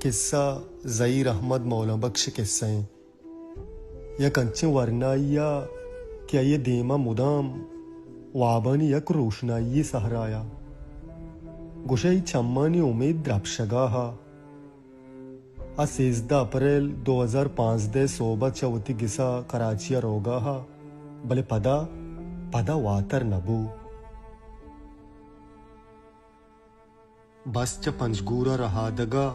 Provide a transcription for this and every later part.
کسہ زہیر احمد مولاں بکش ءِ کسہ ایں۔ یک انچیں ورنایے ءَ کہ آئی ءِ دیم ءَ مدام وابانی یک روشنائی یے سہرا ءَ۔ گوشئے چمانی امیت درپشگ ءَ اَت۔ آ سیزدہ اپریل دو ہزار پانزدہ ءِ سہب ءَ چہ وتی گس ءَ کراچی ءَ روگ ءَ اَت، بلے پدا، پدا واتر نہ بوت۔ بس چہ پنجگور ءَ رہادگ ءَ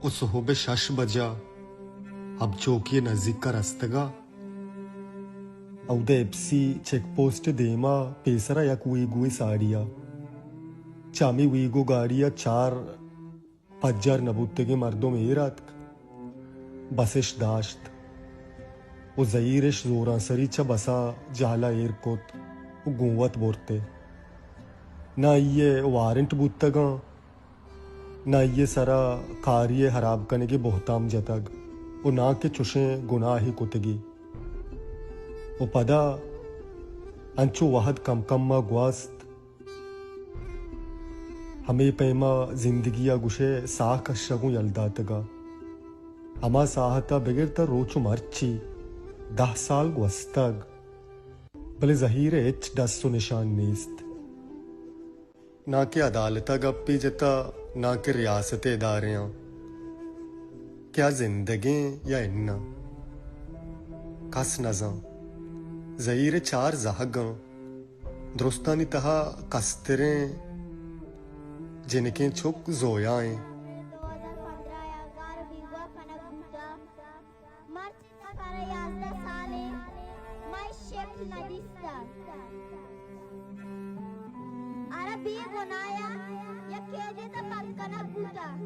ءُ سہب ءِ شش بج ءَ حب چوکی ءِ نزیک ءَ رستگ ءَ۔ اود ءَ ایف سی چیک پوسٹ ءِ دیم ءَ پیسر ءَ یک ویگوے ساڑی ءَ۔ چہ ہمے ویگو گاڑی ءَ چار پجار نہ بوتگیں مردم ایر اتک، بس اِش داشت ءُ زہیر اِش زورانسری چہ بس ءَ جہل ءَ ایر کت ءُ گوں وت برت ئے۔ نہ آئی ءِ وارنٹ بوتگ اَنت، نہ آئی ءِ سر ءَ کارے ءِ ہراب کنگ ءِ بہتام جتگ ءُ ناں کہ چشیں گناہے کتگی۔ ءُ پدا انچو وہد کم کم ءَ گوست، ہمے پیم ءَ زندگی ءَ گوشئے ساہ کشگ اوں یل داتگ ءَ۔ ہما ساہت ءَ بگر تاں روچ ءُ مرچی دہ سال گوستگ، بلے زہیر ءِ ہچ ڈس ءُ نشان نیست۔ ناں کہ عدالت ءَ گپے جتہ، ناں کہ ریاست ءِ ادارہاں کہ آ زندگیں یا اناں، کس نہ زان۔ زہیر ءِ چار زہگ اَنت۔ درستانی تہا کستریں جنکیں چک زویا ایں۔ دو ہزار پندرہ ءَ گار بیگواہ کنگ بوتگ۔ مرچی تک ءَ را یازدہ سال ایں، ما اِش شکل نہ دیستگ۔ ءَ را بے گناہ ءَ یک قیدے تہا بند کنگ بوتگ۔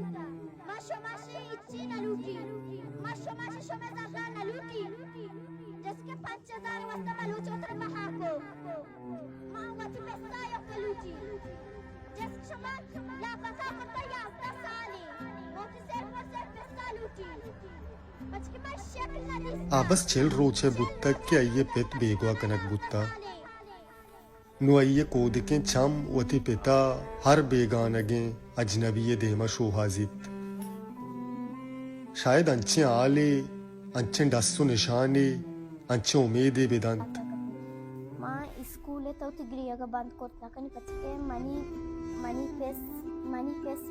ما شما شے ہچی نہ لوٹی۔ ما شما شے شمے زرا نہ لوٹی۔ جس کہ پنچ ہزار واسطہ بلوچ وتر بہا کو۔ ما وتی پسا یک لوٹی۔ جس کہ شما لاپتا کرتا یازدہ سالی۔ وتی صرف اور صرف پسا لوٹی۔ بچ کہ ما شکل نہ دیستا۔ آ بس چل روچ ءَ بوتگ کہ آئی ءِ پت بیگواہ کنگ بوتگ۔ نوں آئی ءِ کودکیں چم وتی پت ءَ ہر بیگانگیں اجنبی ءِ دیم ءَ شوہازیت۔ شاید انچیں ہالے، انچیں ڈس ءُ نشانے، انچیں امیدے بہ دنت۔ ما اسکول ءَ تو وتی گریگ ءَ بند کرت نہ کنی، پرچکہ منی، منی پس، منی پس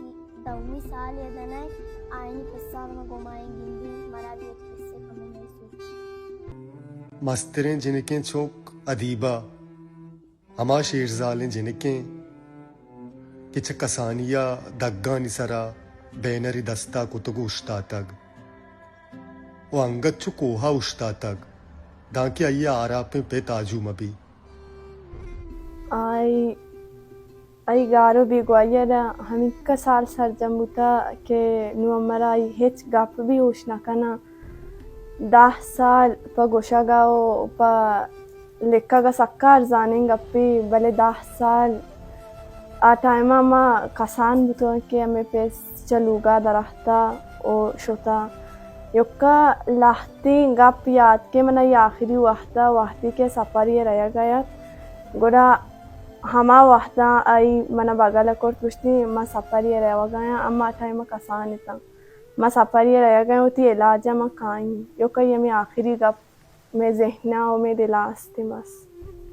دومی سال ءَ دنائے، آیانی پسا ما گمائیں گندی، منا بھی وتی پسے کمو محسوس۔ مستریں جنکیں چک ادیبہ ہما شیرزالیں جنکیں کہ چہ کسانی ءَ دگانی سرا بینرے دستا کتگ ءُ اوشتاتگ ءُ انگت چو کوہ ءَ اوشتاتگ، دانکہ آئی ءِ آراپیں پت آجو مہ بی۔ آئی، آئی گار ءُ بیگواہی ءَ را ہمینکہ سال سرجم بوتہ کہ نوں مارا آئی ہچ گپ بھی ہوش نہ کناں۔ دہ سال پہ گوشگ ءَ ءُ پہ لکھگ ءَ سکا ارزانیں گپے، بلے دہ سال آ ٹائم ءَ ما کسان بوتگاں کہ ہمے پس چہ لوگ ءَ دراتکہ ءُ شتہ۔ یکا لہتیں گپ یات کہ من آئی آخری وہد ءَ وہدے کہ سپرے ءَ رہگ ءَ ات، گڑا ہما وہداں آئی من ءَ بگل ءَ کرت، گوشتی، من سپرے ءَ روگ ءَ آں، اما ٹائم ءَ کسان اتاں۔ من سپرے ءَ رہگ ءَ آں، وتی علاج ءَ من کائیں۔ یکا آئی ہمے آخری گپ مئے ذہن ءَ ءُ مئے دل ءَ استیں بس۔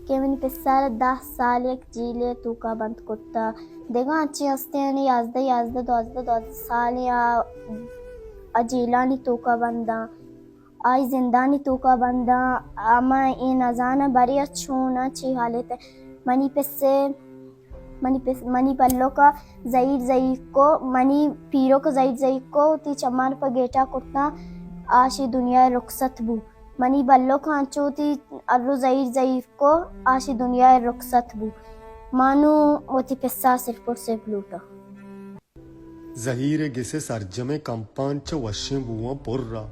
کہ منی پسا را دہ سال یک جیلے ءِ توکا بند کرتہ۔ دگہ انچیں ہستیں یعنی یازدہ، یازدہ، دوازدہ، دوازدہ سالیں آ، آ جیلانی توکا بنداں۔ آئی زندانی توکا بنداں۔ آ من اے نزاناں برے آ چوناں چی حالت ءَ۔ منی پسے، منی پس، منی بلک ءَ زہیر ضعیف کو، منی پیرک ءَ زہیر ضعیف کو، وتی چمان پہ گیٹا کرتاں، آ شی دنیا ءَ رخصت بو۔ منی بلک انچو وتی ارو زہیر ضعیف کو، آ شی دنیا ءَ رخصت بو۔ ما نوں وتی پسا صرف اور صرف لوٹاں۔ زہیر ءِ گس ءِ سرجمیں کمپان چہ وشیں بوہاں پر ءَ۔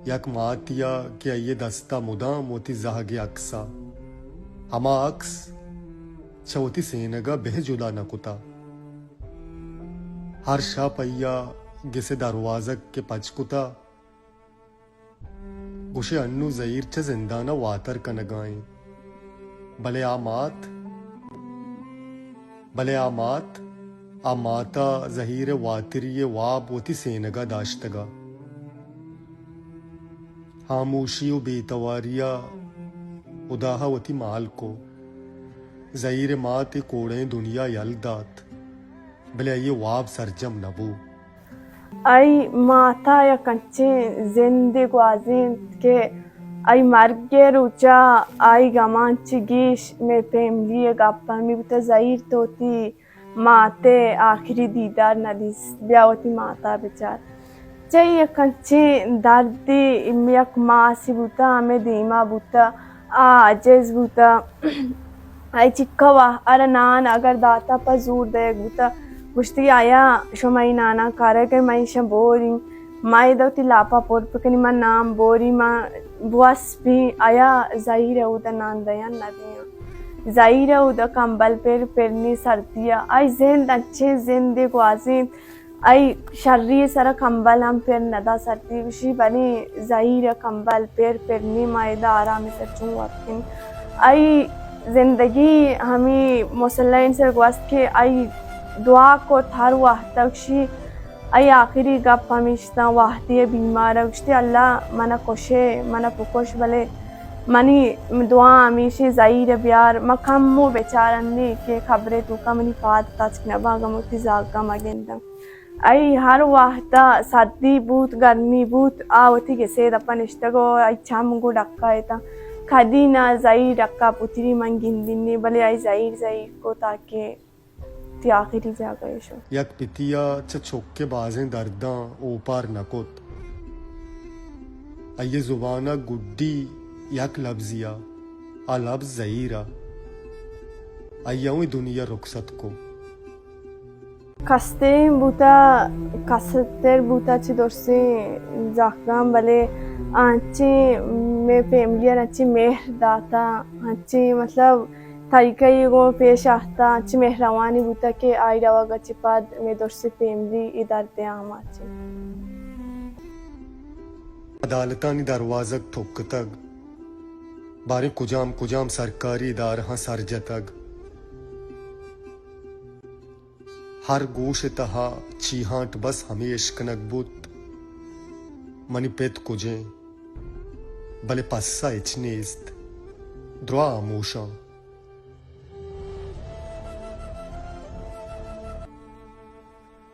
یک ماتے ءَ کہ آئی ءِ دست ءَ مدام وتی زہگ ءِ عکس ءَ، ہما عکس چہ وتی سینگ ءَ بہ جدا نہ کتہ۔ ہر شپ آئی ءَ گس ءِ دروازگ کہ پچ کتہ، گوشے انوں زہیر چہ زندان ءَ واتر کنگ ءَ ایں۔ بلے آ مات، بلے آ مات آ مات ءَ زہیر ءِ واتری ءِ واب وتی سینگ ءَ داشتگ ءَ۔ ہاموشی ءُ بے تواری ءَ ہدا ءَ وتی مال کو۔ زہیر ءِ مات ءَ کوڑیں دنیا یل دات، بلے آئی ءِ واب سرجم نہ بو۔ آئی مات ءَ یک انچیں زندے گوازینت کہ آئی مرگ ءِ روچ ءَ آئی گماں چہ گیش مئے فیملی ءِ گپ ہمے بوتہ، زہیر تو وتی مات ءِ آخری دیدار نہ دیست، بیا وتی مات ءَ بچار۔ چہ یک انچیں دردے یک ماسے بوتہ، ہمے دیما بوتہ، آ عاجز بوتہ۔ آئی چکا وا ارا نان اگر داتا پہ زور دئیگ بوتا، گوشتی، آیا شما ای نانا کارگ ء، من ایشاں بوریں، ما ادا وتی لاپا پر بکنیں، من نان بوریں، من بوس بیں۔ آیا زہیر ء اودا نان دیاں نہ دیاں؟ زہیر ء اودا کمبل پر پرنی سردی ء، آئی زند انچیں زندے گوازینت۔ آئی شری سرا کمبل ہم پر ندا، سردی گوشی، بلے زہیر ء کمبل پر پر نی، ما ادا آرام سر چون وپتیں۔ آئی زندگی ہمی مسلح سر گوست کہ آئی دعا کت ہر وقت، گوشی، آئی آخری گپ ہمیش تاں، وہدی ء بیمار ء گوشتی، اللہ منا کشے، منا بکش، بلے منی دعا ہمیشی زہیر ء بیار، ما کمو بچارنی کہ قبرے توکا منی پاد تچک نباں، گم وتی زاگا مگنداں۔ آئی ہر وہدا سردی بوت، گرمی بوت، آ وتی گسے دپا نشتگ و آئی چم گوں ڈکا اتاں۔ کدی نہ زہیر ڈکا پتری من گندینی، بلے آئی زہیر زہیر کو تاکہ تی آخری جاگہ شو۔ یک پتی ء چہ چک ء بازیں درداں اوپار نہ کت۔ آئی ء زبان ء گڈی یک لبزی ء، آ لبز زہیر ء۔ آئی ء اوں دنیا رخصت کو۔ کستریں بوتا، کستر بوتا چہ درسیں زہگاں، بلے انچیں مئے فیملی ء انچیں مہر داتا، انچیں مطلب طریقہ ء گوں پیش آہتا، انچیں مہروانی بوتا کہ آئی روگ ء چہ پد مئے درسیں فیملی ای درد ء آماچ انت۔ عدالتانی دروازگ ٹکتگ، باریں کجام کجام سرکاری ادارہاں سر جتگ۔ ہر گوش ء تہا چیہانٹ بس ہمے اشکنگ بوت، منی پت کجیں؟ بلے پسہ ہچ نیست، دراہ ہاموشاں۔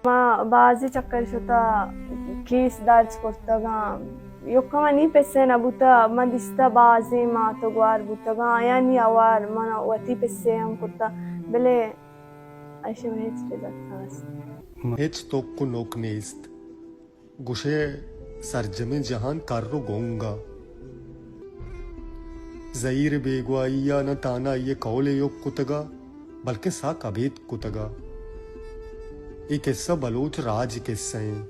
ما بازیں چکر شتا، کیس درج کرتگاں، یکا منی پسے نہ بوتا، من دیستا بازیں مات و گوار بوتگاں، آیانی ہوار من وتی پسے ہم کرتا، بلے ایشی من ہچ رزق نہ است۔ ہچ تک و نک نیست۔ گوشئے سرجمیں جہان کر و گنگ ء۔ زہیر بیگواہی ء نہ تہنا آئی ء کول ء ایوک کتگ ء، بلکیں ساک ابیتک کتگ ء۔ اے کسہ بلوچ راج ء کسہ انت۔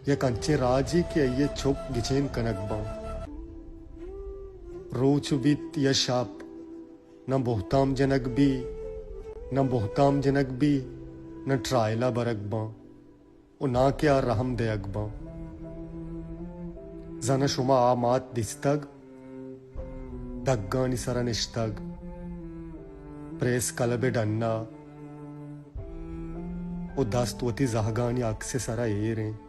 یک انچیں راجے کہ آئی ء چک گچین کنگ باں۔ روچ بیت یا شپ، نہ بہتام جنگ بی، نہ بہتام جنگ بی، نہ ٹرائل ء برگ باں و ناں کہ آ رحم دئیگ باں۔ زاناں شما آ مات دیستگ، دگانی سرا نشتگ، پریس کلب ء ڈنا و دست وتی زہگانی عکس ء سرا ایر انت۔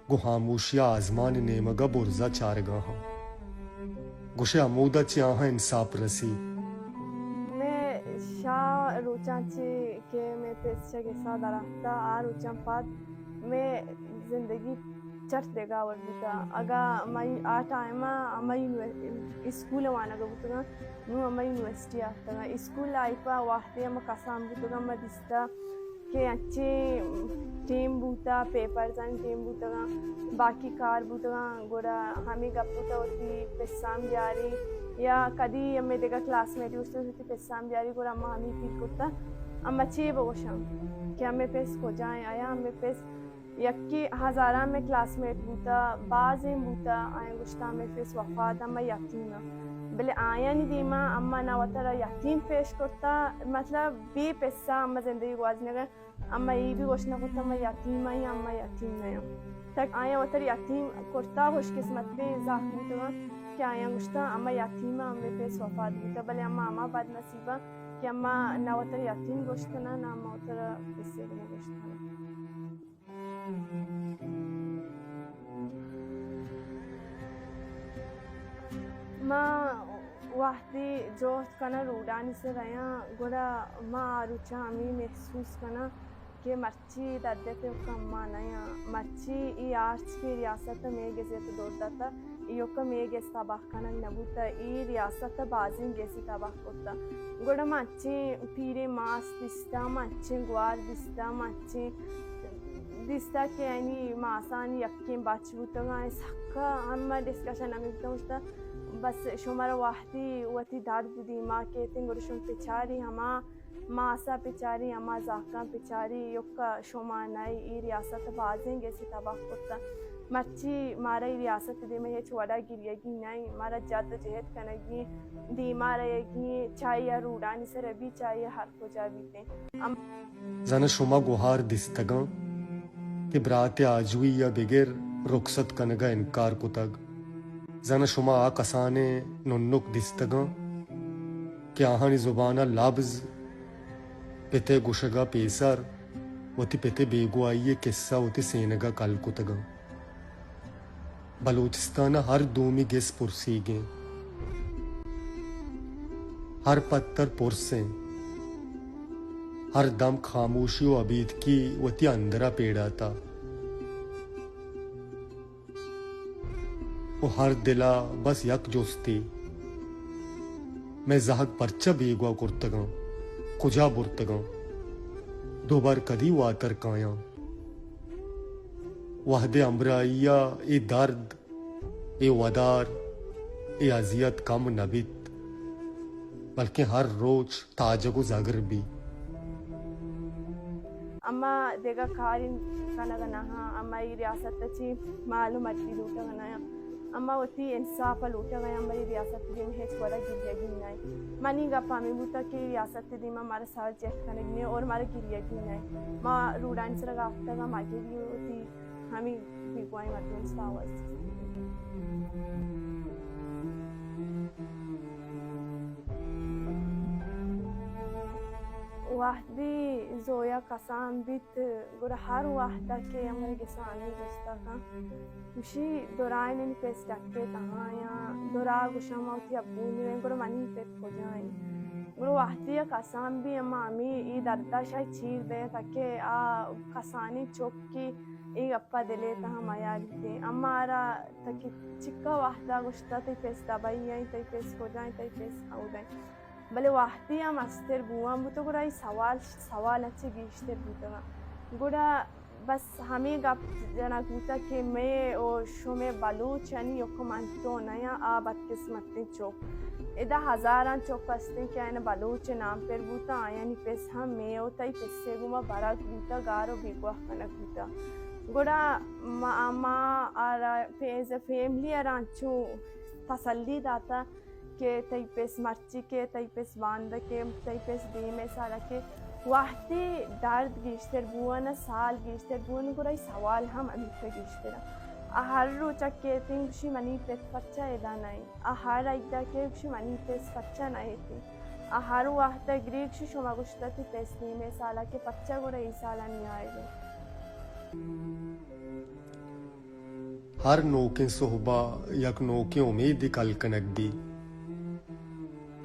گوں ہاموشیا آزمان نیمگا برزا چارگا ہاں۔ گوشئے ہمودا چہ آہاں انساپ رسی۔ مئے شہ روچاں چہ کہ مئے پس چہ گسا دراتکا، آ روچاں پد مئے زندگی چٹ دگہ وڑ بوتا۔ اگاں مئی آ ٹائما ہمے یونیور-، اسکول وانگا بوتگاں، نوں ہمے یونیورسٹی آتکگاں۔ اسکول لائفا وہدے ہم کسان بوتگاں، ما دیستا کہ انچیں ٹیم بوتا، پیپرزانی ٹیم بوتگاں، باقی کار بوتگاں، گڑا ہمے گپ بوتا وتی پساں بیاری، یا کدی ہمے دگہ کلاس میٹ گوشتگ وتی پساں بیاری، گڑا ما ہمے فیل کرتا، اما چے بگوشاں کہ ہمے پس کجا ایں؟ آیا ہمے پس یکے ہزاراں مئے کلاس میٹ بوتا، بازیں بوتا، آیاں گوشتا ہمے پس وفات، ہمے یتیم ایں۔ بلے آیانی دیما اما نہ وترا یتیم پیش کرتا، مطلب بے پسا اما زندگی گوازینگا۔ اما اے بھی گوشت نہ کرتا، ما یتیم آں یا اما یتیم نہ آں۔ تک آیاں وتر یتیم کرتا، خوش قسمتیں زہگ بوتگاں کہ آیاں گوشتا، اما یتیم آں، ہمے پس وفات بوتا، بلے اما ہما بد نصیباں کہ اما نہ وترا یتیم گوشت کناں، نہ اما وترا کسے نہ گوشت کناں۔ ما وہدے جہد کناں روڈانی سر ءَ آں، گڑا ما آ روچاں ہمے محسوس کناں کہ مرچی درد ءِ توکا اما نیاں، مرچی اے ہرچ کہ ریاست ءَ مئے گس ءَ دور داتہ، ایوکا مئے گس تباہ کنگ نہ بوتہ، اے ریاست ءَ بازیں گسے تباہ کرتہ۔ گڑا ما انچیں پیریں ماس دیستہ، ما انچیں گوار دیستہ، ما انچیں دیستہ کہ آیانی ماسانی یکیں بچ بوتگاں، سکا ہم ڈسکشن ہمے بوتہ، گوشتہ بس شمارا وہدے وتی درد دیما کیتیں، گڑا شما پچاری ہما ماسا پچاری، ہما زہکاں پچاری، ایوکا شما نئے، اے ریاست ءَ بازیں گسے تباہ کرتہ۔ مرچی مارا اے ریاست ءِ دیما ہچ وڑا گریگی نئیں، مارا جد ءُ جہد کنگی، دیما رہگی، چاہے آ روڈانی سر ءَ بی، چاہے آ ہر کجا بیتیں۔ ہم زانا شما گوہار دیستگاں کہ برات ءِ آجوئی ءَ بگر رخصت کنگ ءَ انکار کتگ۔ زانا شما آ کسانیں ننک دیستگاں کہ آہانی زبان ءَ لبز پت ءِ گوشگ ءَ پیسر وتی پت ءِ بیگواہی ءِ کسہ وتی سینگ ءَ کل کتگاں۔ بلوچستان ءَ ہر دومی گس پرسیگیں، ہر پتر پرسیں، ہر دم خاموشی ءُ ابیتکی وتی اندر ءَ پیڑاتہ۔ ءُ ہر دل ءَ بس یک جستے، مئے زہگ پرچا بیگواہ کرتگاں؟ کجا برتگاں؟ دوبر کدی واتر کایاں؟ وہدے ہمراہی ءَ اے درد، اے ودار، اے اذیت کم نہ بیت، بلکیں ہر روچ تاجگ ءُ زگر بی۔ اما دگہ کارے کنگ ءَ نہ آں، اما اے ریاست ءَ چہ مال ءُ مڈی لوٹگ ءَ نہ آں، اما وتی انصاف ءَ لوٹگ ءَ آں، اما اے ریاست ءِ دیما ہچ وڑا گریگی نہ آں۔ منی گپ ہمے بوتگ کہ اے ریاست ءِ دیما مارا سر جہد کنگی نہ آں اور مارا گریگی نہ آں۔ ما روڈانی سرا گپتگ ءَ ما گری وتی ہمے بیگواہیں مردمانی سرا آواز دیستگ۔ وہدے زویا کسان بیت، گڑا ہر وہدا کہ ہمے گسانی جستا کن، گوشی دراہ نی پس ڈکے تہا یا دراہ گوشاں ما وتی ابو نی ویں، گڑا منی پت کجا انت؟ گڑا وہدے یک کسان بی، اما ہمے اے دردا شاید چیر دے تاکہ آ کسانی چک کہ اے گپا دلے تہا میاریتیں۔ اما آرا تکی چکا وہدا گوشتا، تئی پس دبئی ء انت، تئی پس کجا انت، تئی پس اودا انت۔ بلے وہدے آ مستر بوان بوتگ، گڑا اے سوال، سوال انچیں گیشتر بوتگاں۔ گڑا بس ہمے گپ جنگ بوتگ کہ مئے و شمئے بلوچانی حکم انت و نیاں، آ بدقسمتیں چک۔ ادا ہزاراں چک استیں کہ آیان بلوچ نام پر بوتاں، آیانی پس ہم مئے و تئی پسے گوما برگ بوتگ، گار و بیگواہ کنگ بوتگ۔ گڑا ما، ما آرا ایز اے فیملی آرا انچو تسلی داتا کہ تئی پس مرچی کے، تئی پس باندا کے، تئی پس دیمے سالا کے۔ وہدے درد گیشتر بوان، سال گیشتر بوان، گڑا اے سوال ہم ہمیشہ گیشتر۔ آ ہر روچ کیتیں گوشی منی پت پرچا ادا نہ انت؟ آ ہر عیدا کہ گوشی منی پس پرچا نہ ایتیں؟ آ ہر وہدا گریت گوشی شما گوشتا تئی پس نیمے سالا کہ پرچا گڑا اے سالا نیائیگیں؟ ہر نوکیں سہبا یک نوکیں امیدے کل کنگ بی۔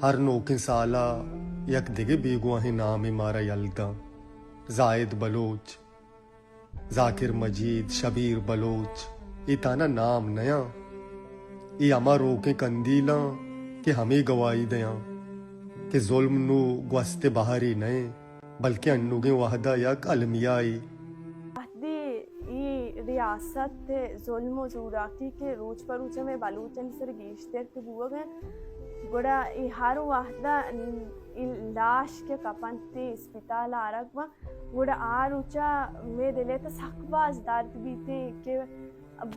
ہر نوکیں سالا یک دگہ بیگواہیں نامے مارا یل داں۔ زاہد بلوچ، ذاکر مجید، شبیر بلوچ، اے تہنا نام نیاں۔ اے ہما روکیں کندیلاں کہ ہمے گواہی دیاں کہ ظلم نوں گوست ء بہرے نہ انت، بلکیں انوگیں وہدا یک المیائے۔ وہدے اے ریاست ء ظلم و زوراکی کہ روچ پہ روچ ہمے بلوچانی سر گیشتر کہ بوگ ء انت، گڑا اے ہر وہدا اے لاش کہ کپنت ء اسپتال ء آرگ بنت، گڑا آ روچا مئے دل ء تہ سک باز درد بیتیں کہ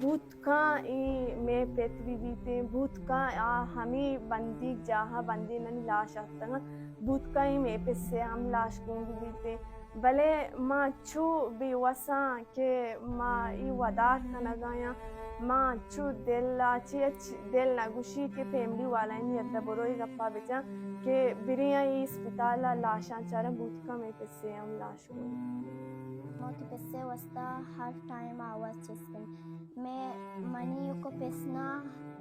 بوت کاں اے مئے پت بہ بیتیں، بوت کاں آ ہمے بندیگ جاہا بندینانی لاش اتکگ انت، بوت کاں اے مئے پسے ہم لاش گون بہ بیتیں۔ بلے ما چو بے وساں کہ ما ای ودار کنگایاں، ما چو دل ءَ چہ ہچ دل نہ گوشی کہ فیملی والائیں ادا برو ای گپا بجاں کہ بریں ای اسپتال ءَ لاشاں چاراں، بوت کن مئے پسے ہم لاش گون۔ ما وتی پسے واسطہ ہر ٹائم آواز چست کنیں۔ مئے، منی یک پس نہ،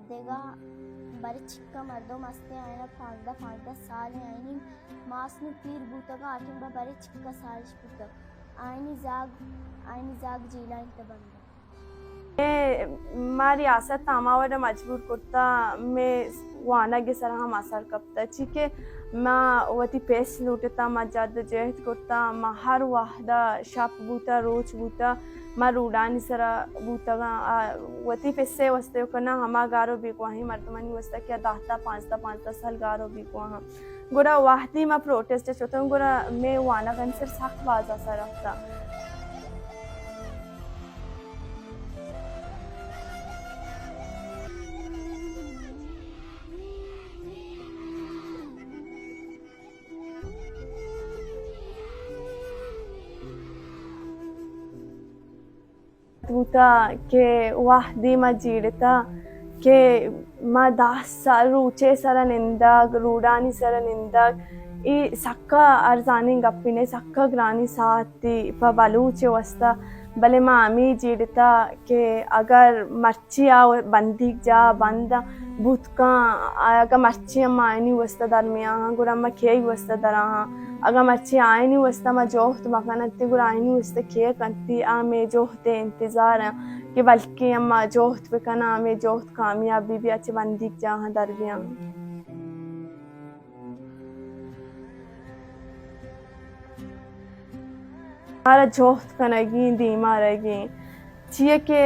دگہ برے چکا مردم ہستیں، آیانا پانزدہ، پانزدہ سال ہیں، آیانی ماس نوں پیر بوتگا، آ ٹیم با برے چکا سالش بوتگ۔ آیانی زاگ، آیانی زاگ جیلانی تہ بندگ۔ اے ما ریاست ہما وڑا مجبور کرتا، مئے وانگ سرا ہم اثر کپتا، چی کہ ما وتی پیس لوٹتا، ما جد و جہد کرتا، ما ہر وہدا شپ بوتا، روچ بوتا، ما روڈانی سرا بوتگاں، آ، وتی پسے واسطہ کناں، ہما گار و بیگواہیں مردمانی واسطہ کہ آ دہ تا پانزدہ، پانزدہ سال گار و بیگواہاں۔ گڑا وہدی ما پروٹسٹ ءَ شتوں، گڑا مئے وانگانی سر سک باز اثر رپتا۔ بوتا کہ وہدے ما جیڑتا کہ ما دہ سال روچے سرا نندگ، روڈانی سرا نندگ، اے سکا ارزانیں گپے نہ، سکا گرانیں ساعتے پہ بلوچ واسطہ۔ بلے ما ہمے جیڑتا کہ اگر مرچی آ بندیگ جاہ بند بوت کن، اگاں مرچی ہم آیانی واسطہ در میاہاں، گڑا ما کئی واسطہ در آہاں؟ اگاں مرچی آیانی واسطہ ما جہد مکننتی، گڑا آیانی واسطہ کئے کنتی؟ آ مئے جہد ءِ انتظار انت کہ بلکیں ما جہد بکناں، مئے جہد کامیاب بہ بی، چہ بندیگ جاہاں در بیاں۔ مارا جہد کنگی، دیما رہگی۔ چیا کہ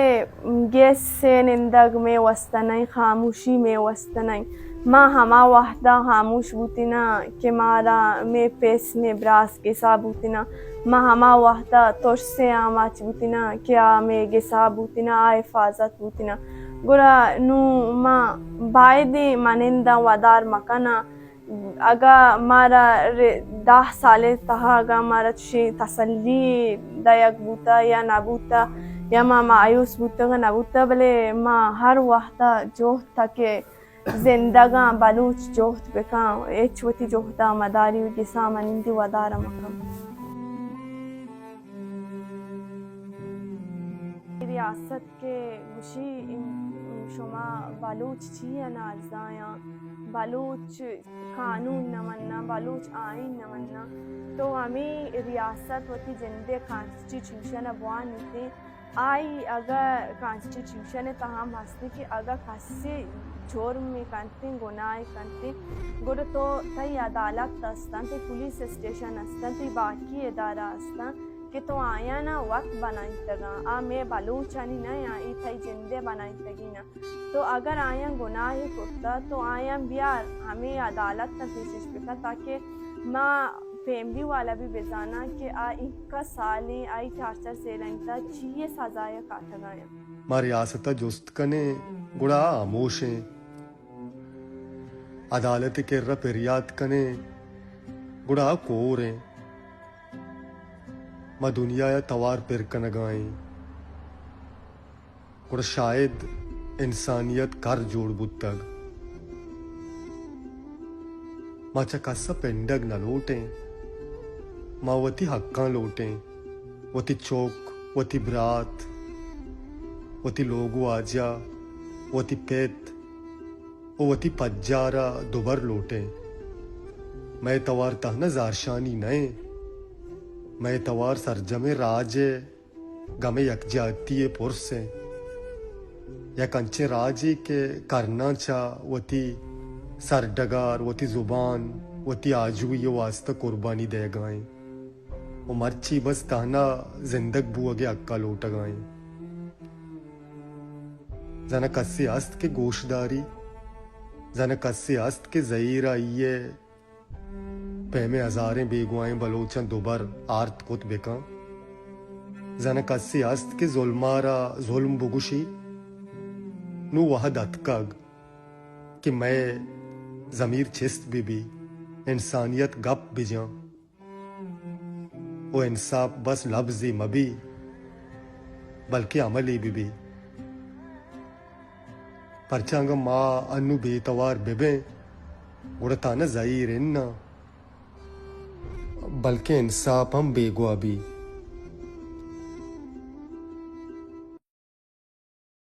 گیس ءِ نندگ مئے واسطہ نئیں، خاموشی مئے واسطہ نئیں۔ ما ہما وہدا خاموش بوتیناں کہ مارا مئے پس، مئے براس گسا بوتیناں۔ ما ہما وہدا ترس ءِ آماچ بوتیناں کہ آ مئے گسا بوتیناں، آ حفاظت بوتیناں۔ گڑا نوں ما بایدیں مننداں ودار مکناں۔ اگاں مارا ر-، دہ سال ءِ تہا اگاں مارا چشیں تسلی دئیگ بوتا یا نہ بوتا، یا ما مایوس بوتگ نہ بوتا، بلے ما ہر وہدا جہد تا کہ زندگاں، بلوچ جہد بکن، ہچ وتی جہدا مداری و گسا منندی ودارا مکن۔ ریاست کہ گوشی، شما بلوچ چی ءَ نارزایاں، بلوچ قانون نہ مناں، بلوچ آئین نہ مناں، تو ہمے ریاست وتی جند ءِ کانسٹیٹیوشن ءَ بوانیتیں۔ آئی اگاں کانسٹیٹیوشن ءِ تہا ہم ہستیں کہ اگاں کسے جرمے کنتیں، گناہے کنتیں، گڑا تو، تئی عدالت ہستاں، تئی پولیس اسٹیشن ہستاں، تئی باقی ادارہ ہستاں کہ تو آیانا وت بنائینتگاں، آ مئے بلوچانی نہ آں، اے تئی جند ءِ بنائینتگیں آں۔ تو اگر آیاں گناہے کرتا، تو آیاں بیار، ہمے عدالت ءَ پیشش بکن، تاکہ ما فیملی والا بھی بزاناں کہ آ اینکا سالیں آئی ٹارچر سیلانی تہا چی ءِ سزا ءَ کاٹگا انت۔ ما ریاست ءَ جست کنیں، گڑا آ ہاموش انت۔ عدالت ءِ کرا پریات کنیں، گڑا آ کور انت۔ ما دنیا ءَ توار پر کنگا ایں۔ گڑا شاید انسانیت کر جوڑ بوتگ۔ ما چہ کس ءَ پنڈگ نہ لوٹیں۔ ما وتی حقاں لوٹیں، وتی چک، وتی برات، وتی لوگ واجہ، وتی پت ءُ وتی پجار ءَ دوبر لوٹیں۔ مئے توار تہنا زہرشانی نہ انت۔ مئے توار سرجمیں راج ءِ گم ءُ یکجہتی ءِ پرس انت۔ یک انچیں راجے کہ کرناں چہ وتی سرڈگار، وتی زبان، وتی آجوئی ءِ واستہ قربانی دئیگا انت ءُ مرچی بس تہنا زندگ بوگ ءِ حق ءَ لوٹگا انت۔ زاناں کسے است کہ گوشداری؟ زاناں کسے است کہ زہیر آئی ءِ پیمیں ہزاریں بیگواہیں بلوچاں دوبر آرت کت بکن؟ زاناں کسے است کہ ظلم ءَ را ظلم بگوشی؟ نوں وہد اتکگ کہ مئے ضمیر چست بہ بی، انسانیت گپ بجاں۔ و انصاف بس لبزے مہ بی، بلکیں عملے بہ بی۔ پرچانگہ ما انو بے توار بہ بیں، گڑا تانا زہیر اناں، بلکیں انصاف ہم بیگواہ بی۔